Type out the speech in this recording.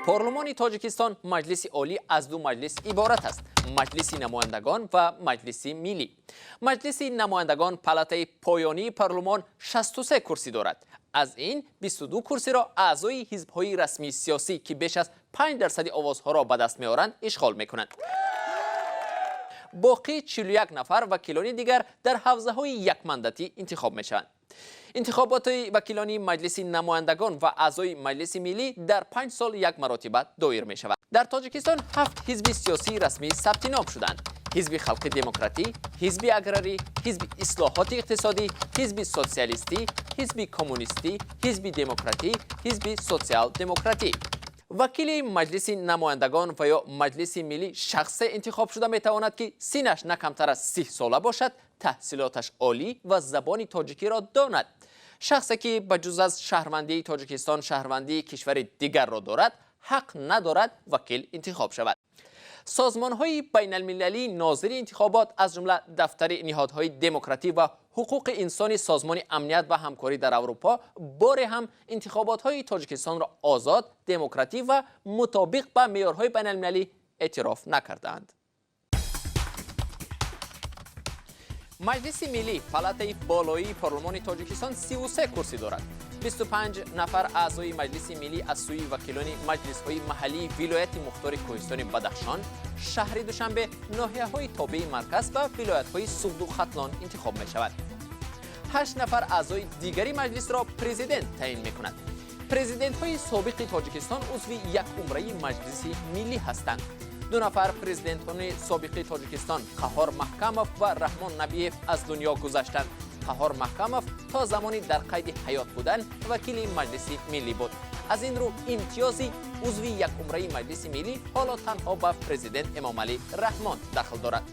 Парлумони Тоҷикистон, Маҷлиси Олӣ, аз ду маҷлис иборат аст: Маҷлиси намояндагон ва Маҷлиси Миллӣ. Маҷлиси намояндагон, палатаи поёнии парлумон, 63 курсӣ дорад. Аз ин 22 курсиро аъзои ҳизбҳои расмии сиёсӣ, ки беш аз 5% овозҳоро ба даст меоранд, ишғол мекунанд. Боқӣ 41 нафар вакилони дигар дар ҳавзаҳои якмандатӣ интихоб мешаванд. Интихоботи вакилони Маҷлиси намояндагон ва аъзои Маҷлиси Миллӣ дар 5 сол як маротиба доир мешавад. Дар Тоҷикистон ҳафт ҳизби сиёсии расмӣ сабти ном шуданд: Ҳизби халқи демократӣ, Ҳизби аграрӣ, Ҳизби ислоҳоти иқтисодӣ, Ҳизби социалистӣ, Ҳизби коммунистӣ, Ҳизби демократӣ, Ҳизби социал-демократӣ. Вакили Маҷлиси намояндагон ва ё Маҷлиси Миллӣ шахсе интихоб шуда метавонад, ки синнаш на камтар аз 30 сола бошад, таҳсилоташ олӣ ва забони тоҷикиро донад. Шахсе, ки ба ҷуз аз шаҳрвандии Тоҷикистон шаҳрвандии кишвари дигарро дорад, ҳақ надорад вакил интихоб шавад. Созмонҳои байналмилалии нозири интихобот, аз ҷумла дафтари ниҳодҳои демократӣ ва ҳуқуқи инсони Созмони амният ва ҳамкорӣ дар Аврупо, боре ҳам интихоботҳои Тоҷикистонро озод, демократӣ ва мутобиқ ба меъёрҳои байналмилалӣ эътироф накардаанд. Маҷлиси Миллӣ, палатаи болоии парлумони Тоҷикистон, 33 курсӣ дорад. 25 нафар аъзои Маҷлиси Миллӣ аз сӯи вакилони маҷлисҳои маҳаллии вилояти мухтори Кӯҳистони Бадахшон, шаҳри Душанбе, ноҳияҳои тобеи марказ ва вилоятҳои Суғду Хатлон интихоб мешавад. Ҳашт нафар аъзои дигари маҷлисро президент таъин мекунад. Президентҳои собиқи Тоҷикистон узви якумраи Маҷлиси Миллӣ ҳастанд. Ду нафар президентони собиқи Тоҷикистон, Қаҳҳор Маҳкамов ва Раҳмон Набиев, аз дунё гузаштанд. Қаҳҳор Маҳкамов то замони дар қайди ҳаёт будан вакили Маҷлиси Миллӣ буд. Аз ин рӯ имтиёзи узви якумраи Маҷлиси Миллӣ ҳоло танҳо ба президент Эмомалӣ Раҳмон дахл дорад.